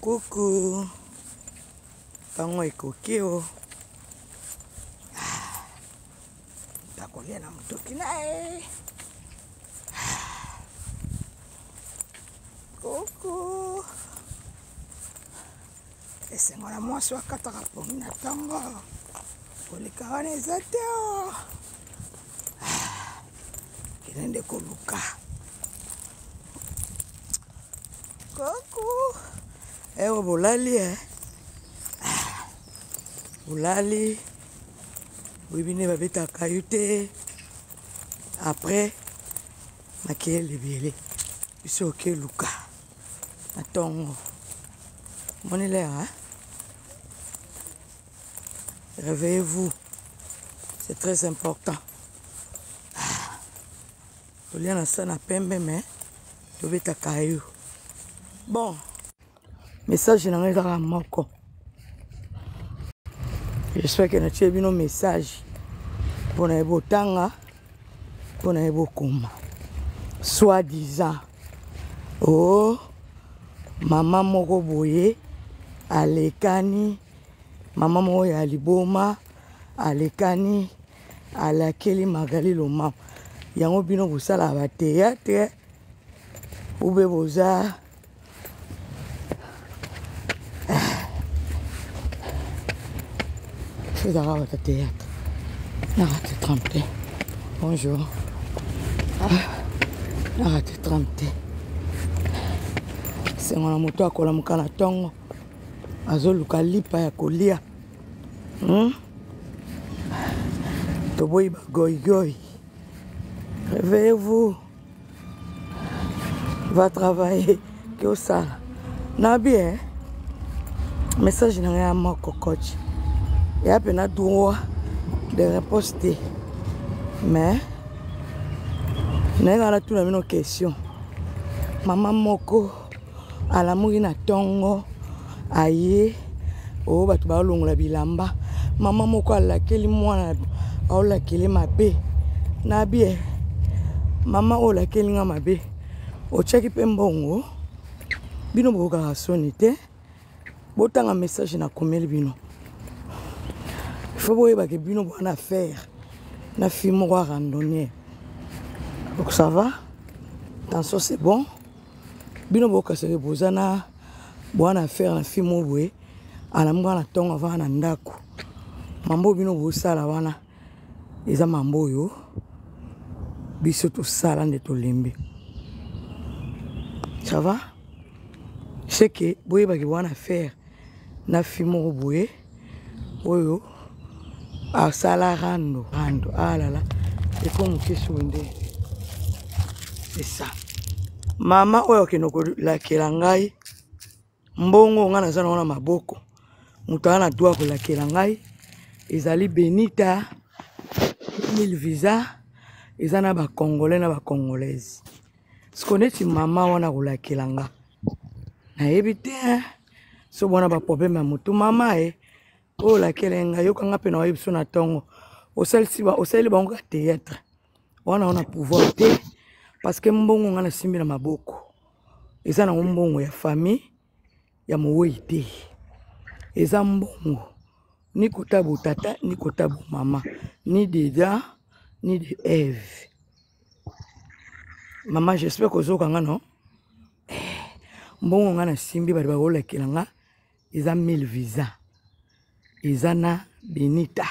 Coucou. Ntango ekoki o. Ah. Takolia na motoki na ye. Ah. Coucou. Esengo na mwasi akataka pongi na ntongo. Koleka wana eza te o. Ah. Kende nde koluka. Coucou. Ewa bolali eh. Ah, bolali. Boyebi nde babetaka yo te. Après makelele ebele. Biso okeluka na ntongo. Moni l'heure hein? Réveillez-vous. C'est très important. Ah. Tolia na sa na pembe mais tobeta kayo. Bon, message na ngai kaka moko. J'espère que natie bino message mpo na ye botanga mpo na ye bokoma. Soit disant oh mama moko boye alekani mama moko ya liboma alekani alakeli Magali Lomama yango bino bosalaka ba théâtre ube boza ezalaka bata théâtre narate trempe te bonjour ah, narate trempe te sengo na moto akolamuka na ntongo azoluka lipa ya kolia Hmm? Toboyi ba goy goy. Réveillez-vous. Va travailler. Ke osala. Na bien. Message na ngai ya moko coach. Ya pena droit de réponse te. Mais naye nga natuna bino question. Mama moko alamuki na tongo aye oyo oh, bato baolongola bilamba mama moko alakeli mwana aolakeli mabe na bie mama oyo olakeli nga mabe otyaki mpe mbongo bino bokokaka soni te botanga message nakomeli bino ifo boyebake bino bwana affaire na fille moko ya randonnier donc ça va tension c'est bon bino bokaseke boza na bwana affaire na fille moko boye alamuka na ntongo avanda na ndako mambo bino bosala wana eza mambo oyo biso tosala nde tolembi ça va c'est que boyebaki bwana affaire na fille moko boye oyo asala rando rando alala ah ekomoke soki nde c'est ça mama oyo akende kolakela ngai mbongo ngai naza nango na maboko moto aza na droit kolakela ngai ezali benita 1000 visa eza na bacongolais na bacongolaise siko neti mama wana kolakela nga nayebi te so bwana baproblème ya motu mama e oyo olakela nga yoka nga mpe na oyebi biso na ntongo osaleli bango ka théâtre wana wana pouvoir te parce que mbongo nga nasimbi na maboko eza nango mbongo ya famille ya mowei te eza mbongo ni kota botata ni kota bomama ni deda ni de eve mama j'espère kozoka nga no eh, mbongo nga nasimbi bato bakolakela nga eza 1000 visa eza na benita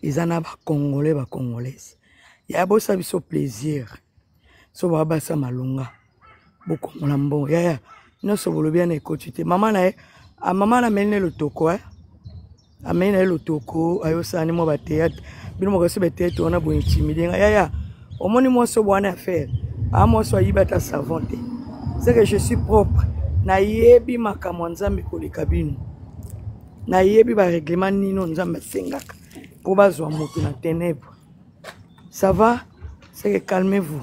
eza na bacongolais bacongolaise ya bosa biso plaisir so baa basa malonga bokongola mbongo yaya nyonso bolobi yana ekoti te mama na ye ah, mama na ameli ne lotoko eh? ameli na ye lotoko ayosala ni mwa bateatre bino mokosi bateatre wana boye intimide nga yaya omoni mwasi oyo bwana affaire a mwasi ayibi ata savon te c'est que je suis propre nayebi makambo ya nzambe koleka bino nayebi bareglement nini oyo nzambe asengaka mpo bazwa moto na ténèbre ça va c'est que calmez vous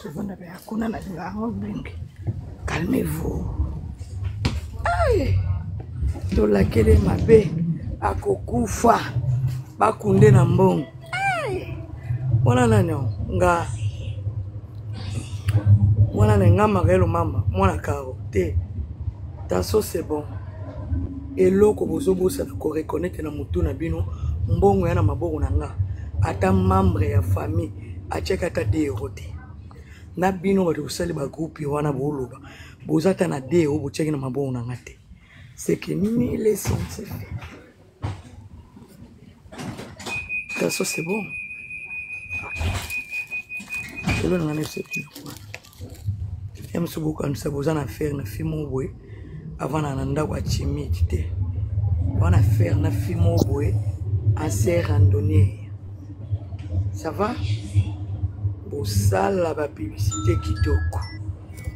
kovanda mpe kuna nalinga yango mingi calmez-vous tolakele mabe akokufa bakunde na mbongo. Wana nani nga wana na nga Marielo mama mwana karo te. Tension c'est bon. Eloko bozobosana ko reconnaître na mutu na bino mbongo ya na maboko na nga ata membre ya famille atiaki ata 2 euro te. Na bino bato bosali ba groupe wana boloba boza ata na 2 euro botiaki na maboko na nga te. C'est que nini l'essentiel. Taso c'est bon. Lelo na nga na esepeli kwa. Ya mosusu bokanisa boza na affaire na fille moko boye avanda na ndako ya timide te. Wana affaire na fille moko boye ancien randonnier. Ça va? Bosala ba publicité kitoko.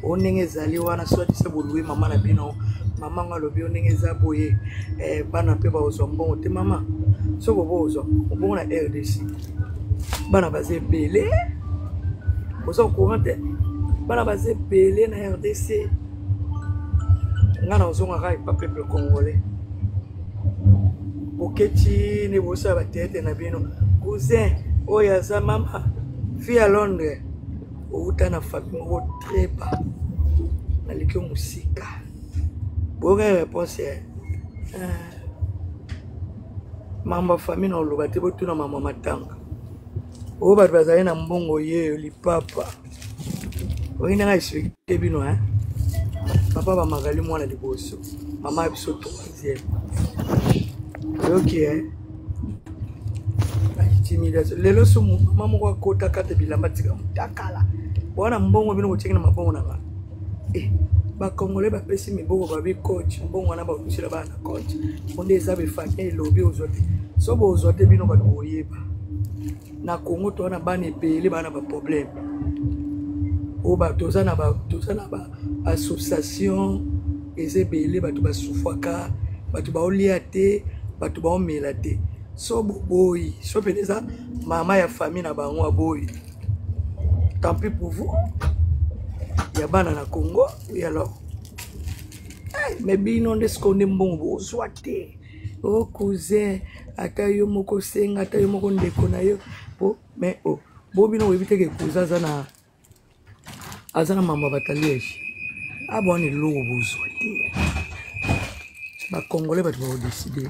O ndenge ezali wana soit se bolue mama na bino mama ngo alobi yo ndenge eza boye eh, bana mpe bakozwa mbongo te mama soki obo kozwa mbongo na rdc bana baza ebele oza courant te bana baza ebele na rdc ngai nazongaka epa peuple congolais boketi nde bosala bateatre na bino cousin oyo aza mama fille ya londres owuta na famille moko très bas naleki yo mosika boyoka réponse ya eh, mambo ya famille na oloba te botuna mama matanga oyo bato bazali na mbongo yeyo lipapa oyi ndenge explike bino eh? Papa bamagali mwana liboso mama ya biso troisième oyoki eh? Intimidation lelo so mama moko akota kata bilamba tika mutakala wana mbongo bino botiaki na mabongo na nga eh, bakongole bapesi miboko babi coach mbongo wana bakomisela bana na coach mpo nde eza befamille elobi ozwa te so bozwa te bino bato boyeba na congo toza na bana ebele bana baproblème oyo toza na ba association eza ebele bato basufwaka bato baolia te bato baomela te so boboyi so pene eza mama ya famille na bango aboyi tant pis pour vous ya bana na congo oui alors hey, mais bino nde sikoyo nde mbongo bozwa te o oh, cousin ata yo moko senga ata yo moko ndeko na yo po mais o oh, bo bino boyebi te ke cousin aza na aza na mambo ya bataliege abwana eloko bozwa te bakongole bato bakodeside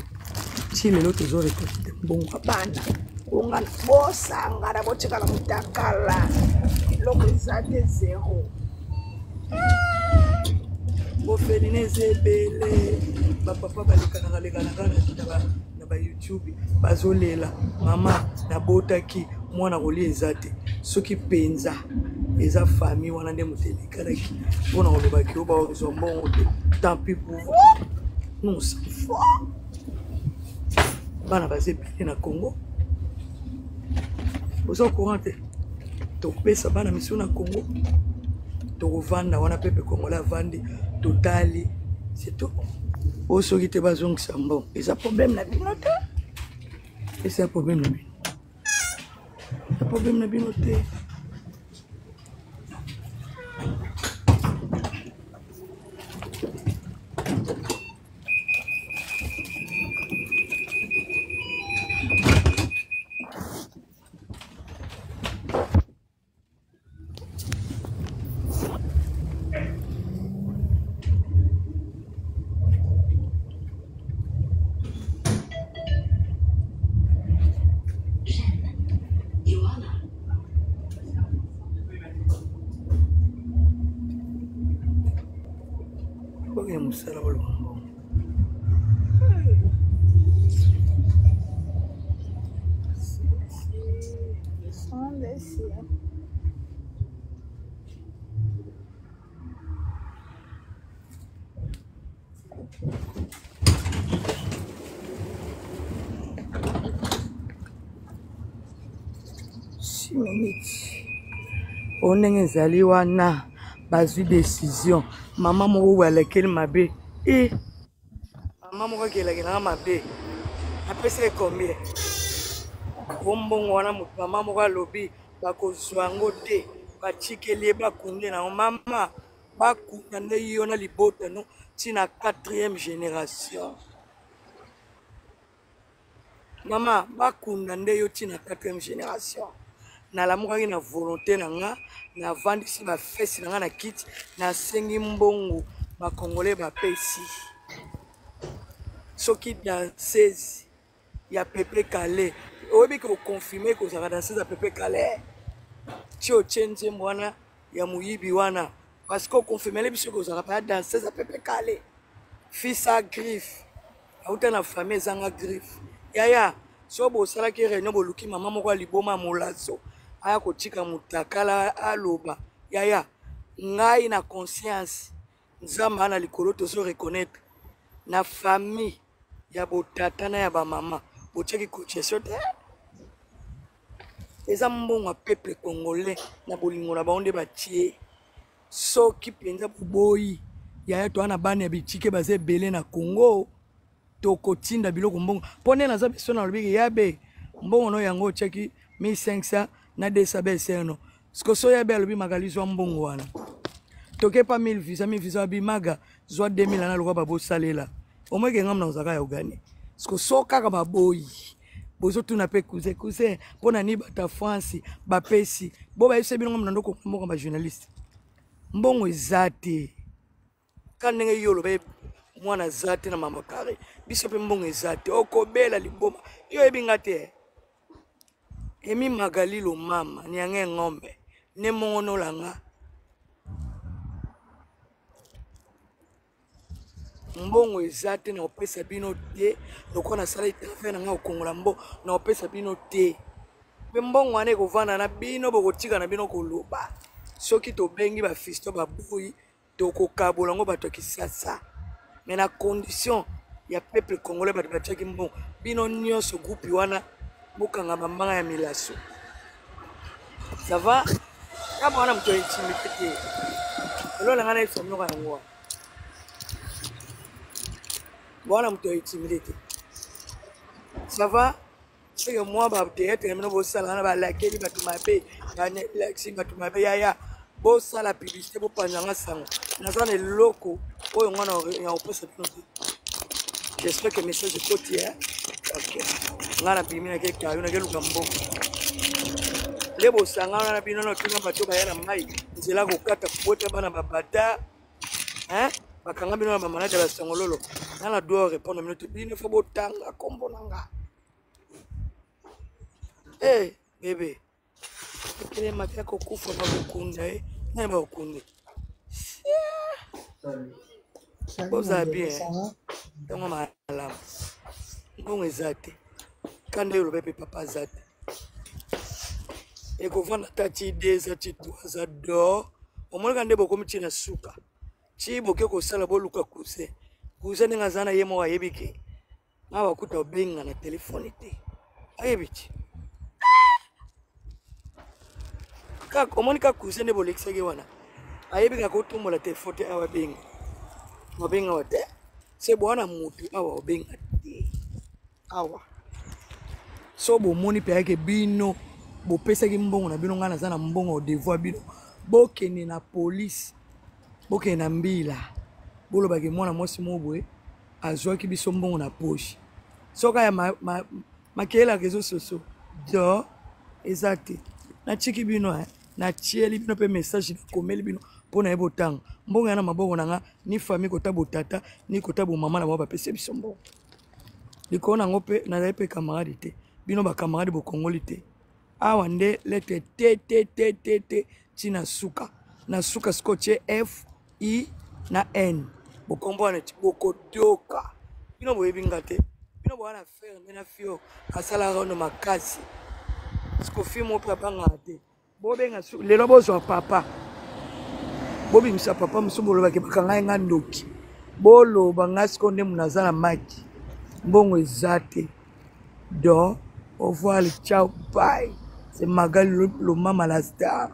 ti lelo tozo rekolte mbongo ya bana bongana bosangana botikala motakala eloko eza te zero bofeline eza ebele bapapa balekanaka lekanaka na ba youtube bazolela mama nabotaki mwana kolia eza te soki mpenza eza famille wana nde moto elekanaki mpo na kolobaki oyo bakozwa mbongo te tant pis pour vous nous on s'en fout bana baza ebele na congo boza courant te tokopesa bana misio na congo tokovanda wana pepe congolais avandi totali c'est tout oyo soki te bazongisa mbongo eza problème na bino te eza problème na bino eza problème na bino te. Oyo mosala boloba mbongo. Minutes oyo ndenge ezali wana bazwi décision mama moko oyo alakeli mabe e mama moko akelakelanga mabe apesi ye combien o mbongo wana moto mama moko alobi bakozwa yango te batikeli ye bakunde na yango mama bakunda nde yo na libota no ntina 4e génération mama bakunda nde yo ntina 4e génération. Nalamukaki na volonté na nga, navandisi bafesi na nga na kiti, nasengi mbongo, bakongole bapesi. Soki danseuse ya Pepe Kale, oyebi ke oconfirme kozalaka danseuse ya Pepe Kale, ti otie nzembo wana ya moyibi wana, parce que oconfirmele biso kozalaka mpenza danseuse ya Pepe Kale. Fils a griffe, auta na famille ezanga griffe. Yaya, so bosalaki réunion, boluki mama moko ya liboma ya molaso aya kotika mutakala aloba. Yaya, ngai na conscience Nzambe ana likolo, tozo reconnaître na famille ya botata na ya bamama botiaki cotisation te. Eza mbongo ya peuple congolais na bolingo na bango nde batie. Soki mpenza boboyi, yaya, toa na bana ya bitike baza ebele na Congo, tokotinda biloko mbongo mpo nde naza biso. Nalobiki yabe mbongo no yango otiaki 1500 na 200 beseno siko so yabe alobi Magali zwa mbongo wana, toke pa 1000 visa, 1000 visa abi Maga zwa 2000 ana lokwa babosalela omoyeke ngambo na ozalaka ya ogane. Siko so kaka baboyi, bozotuna mpe cousin, cousin mpo na nini bato ya France bapesi bo bayebisa bino ngambo na ndoko mboka bajournaliste mbongo eza te. Ka ndenge yo oloba mwana aza te na mama kare, biso mpe mbongo eza te. Okobela liboma, yo oyebi nga te. Emi Magali Lomama niange ngombe ne mongo nolanga mbongo eza te na kopesa bino te. Lokola nasalaki travail na ngai kokongola mbongo, na kopesa bino te. Mpe mbongo wana ekovanda na bino, bokotika na bino koloba. Soki tobengi bafisto baboyi, tokokabola yango bato ya Kisasa, mais na condition ya peuple congolais. Bato batiaki mbongo, bino nyonso groupe wana bokanga bambanga ya milaso. Ça va kama wana moto ya intimité te. Elo na ngai nayebisa biloko yango wana, wana moto ya intimité te. Ça va seke mwa bateatre na bino bosala wana, balakeli bato mabe, balakisi bato mabe. Yaya, bosala publicité, bopanzanga sango. Naza na eloko oyo nga na kopesa bino te. J'espère que message ekoti. Eh, ok, nga nabimi, nake kayo, nakeluka mbongo nde bosangana na bino. Natuna bato baya na mai nzela kokata kobota bana babata, hein, bakanga bino na bamalade ya basongololo. Nga na doit répondre bino te. Bino fo botanga kombo na nga. Hey, bebe ekelemaki ya kokufa, bakokunda ye nani? Bakokunda. Bozala bien, ntango malamu. Mbongo eza te, kanda oyo oloba mpe papa aza te. Ekovanda ta ti 2 ti 3 dor, omonaka nde bokomi ti na suka, ti boke kosala boluka cousin. Cousin ndenge aza na ye moko ayebi ke nga bakuta obenga na telefone te, ayebi ti kaka omoni kaka cousin nde bolekisaki wana, ayebi kaka kotombola telefone te. Awa abenga, obenga wa te, se bwana motu awa obenga te awa. So bomoni mpe ayeke bino bopesaki mbongo na bino, ngai naza na mbongo odevoir bino. Bokende na polise, bokende na mbila, bolobaki mwana mwasi moko boye azwaki biso mbongo na poche. Soki aya makelelaka ezo soso do eza te. Natiki bino, eh. Natieli bino mpe message, nakomeli bino mpo na ye botanga. Mbongo ya na maboko na nga, ni famille kota botata ni kota bomama na bango bapesi biso mbongo likolo nango. Mpe nazali mpe camarade te, bino bacamarade bokongoli te. Awa nde lettre T T T T T ntina suka na suka. Sikoyo tie F I na N, bokombo ti bokodoka. Bino boyebi nga te, bino boya na fere nde na fio asalaka ono makasi. Siko fi moko mpe abangaka te. Bobenga lelo, bozwa papa, bobimisa papa mosusu, bolobaki bakanga ye nga ndoki. Boloba nga sikoyo nde moto aza na maki, mbongo eza te. Donc au revoir, ciao, bye. C'est Magali Lomama la star.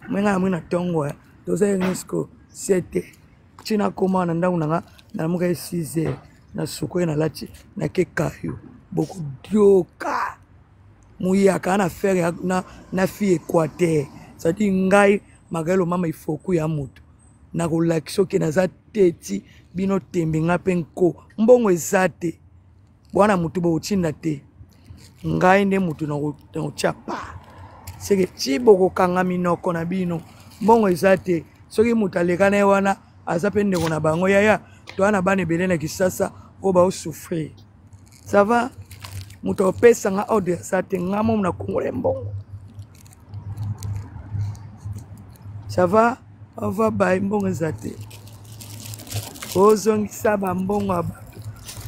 Mwenga na mwina ntongo toza yango sikoyo 7 ntina koma na ndako na nga. Nalamuka ye 6 heures, na suko ye nalati, nake kayo. Bokodioka muyaka na fere na fille Équateur, c'est-à-dire ngai Magali Lomama ifoku ya moto nakolakisa oke naza teti bino tembe. Nga mpe nko mbongo eza te, bwana motu bokotinda te. Ngai nde motu nakotia pa. Seke ti bokokanga minoko na bino, mbongo eza te. Soki moto aleka na ye wana aza mpe ndeko na bango, yaya toa na bana ebele na Kisasa oyo baosouffrir. Ça va, moto akopesa nga ordre aza te, nga momo na kongola mbongo. Ça va, ova baye, mbongo eza te, ozongisa bambongo ya bato.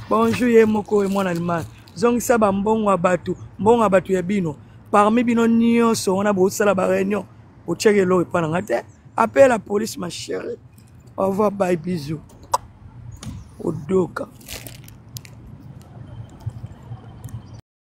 Bonjour ye moko ye mwana Allemagne, zongisa bambongo ya bato, mbongo ya bato ya bino. Parmi bino nyonso wana bosala baréunion, botiaki eloko epa na nga te. Appelle la police, ma chérie. Au revoir, bye, bisous. Odoka.